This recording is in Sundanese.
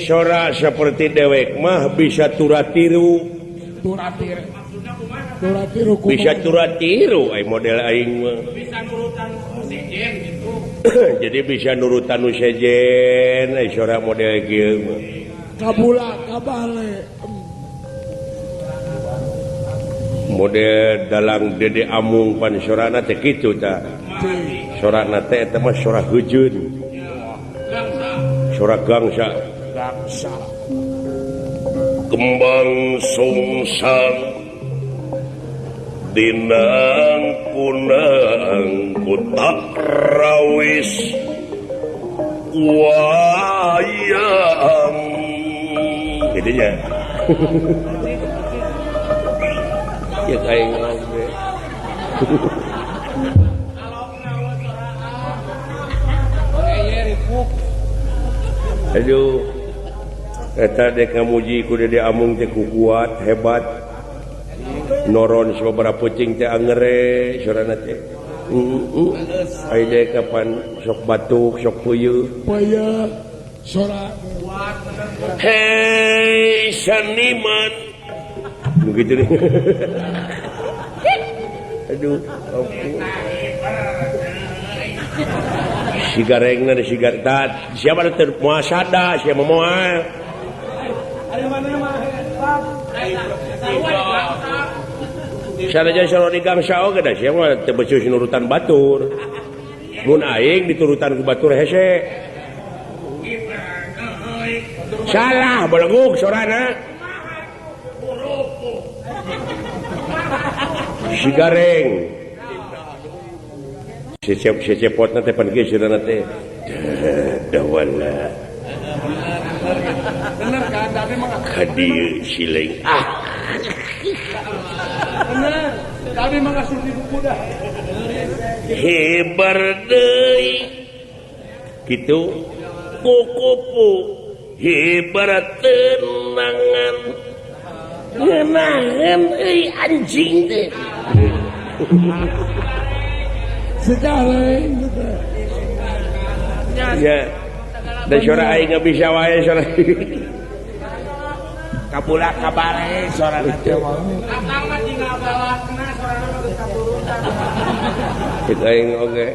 Sora seperti dewek mah bisa turatiru. Turatir. Turatiru kumaha? Bisa turatiru ai model aing mah. Bisa nurutan nu sejen gitu. Jadi bisa nurutan nu sejen ai sora model kieu mah. Kabula kabale. Model dalang Dede Amung pan sorana teh kitu tah. Sorana teh eta mah sora heujeun. Sora gangsa. Gangsa. Kembang sungsang dinang kunang kutak rawis wayang gitu nya. Ya kayak ngombe. Aduh, eta dek ngamuji ku Dede Amung teh ku kuat hebat. Noron sababaraha peuting teh angere sorana teh. Ai dek kapan sok batuk sok peuyeut. Peuyeut sora. Hei seniman. Begitu nih. Aduh, ampun. Si garengna si gartat, siapa teu muasada, siapa moal. Sanajan sarua di gangsa oge da sia mah teu becus nurutan batur. Mun aing diturutan ku batur hese. Salah beleguk sorana. Si gareng. Si cepotna teh pan geus sirana teh. Dawala. Bener kan tapi mah ka dieu sileung. Ah. Bener, tapi mah ngasuh di buku dah. Hebar deui. Kitu kukupu hebar tenangan. Ngeunangan euy anjing teh. Sekarang ya. Da sora aing nggak bisa wae sora. Kabula kabare sora teh mah. Atang mah tinggal balakna sorana mah geus katurutan. Kitu aing oge.